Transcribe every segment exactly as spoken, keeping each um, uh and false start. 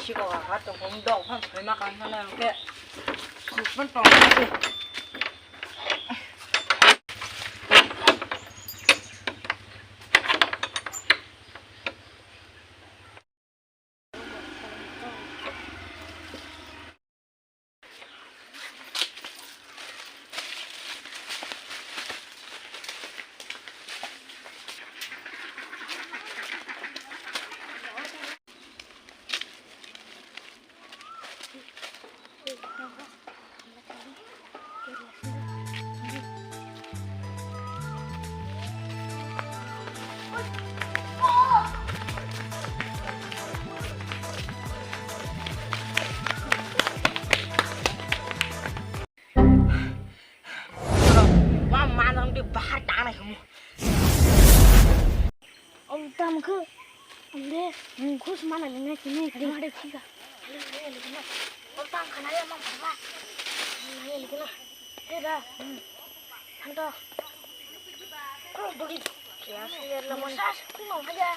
Iko ha tong hom dok phan thoi ma kan phan na ke. Suk phan tong. Wa manang di bahar tanai kamu. Om tam ke. Om de. Khus mana ni ngai kini kadi made kika. Om tam khana ya mang khana. Ngai likna. He da. Hando. Ko bagi. Ya sih ya lamon. Sas kuno aja.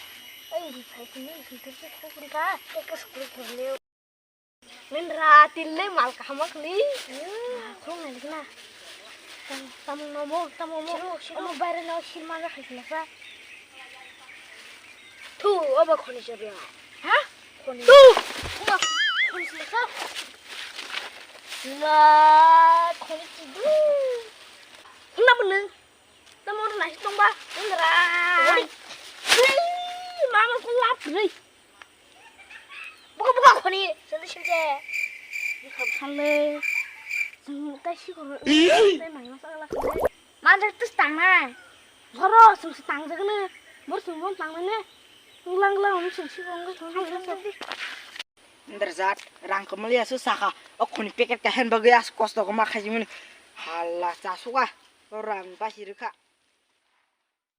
Ai di phai sini sini terus ko kuri ka. Ke ke sukuri ko le. Min ra tille mal kaham khli. Khum nai na. Tam, tam no mo, tam mo. Shiro, shiro. Omo baire no shil ma khai sila sa. Thu, obo khoni se bia. Ha? Khoni. Thu. Obo khoni sila sa. La khoni chidu. Huna bunu. Tam mo na tong ba. Min ra. Oi. Hei, mama ko lap rei. Buka buka khoni, sini sini. Buka buka le. Sini tai si khoro. Tai mai masa la khoni. Manjak tus tang na. Boro sung si tang jak ne. Bor sung bon tang ne. Ulang ulang sung si khoro. Nderjat rang kemali asu saka. O khoni packet kahen bagwi as kosto koma khaji mani. Hala chasuka. O rang basi rikha.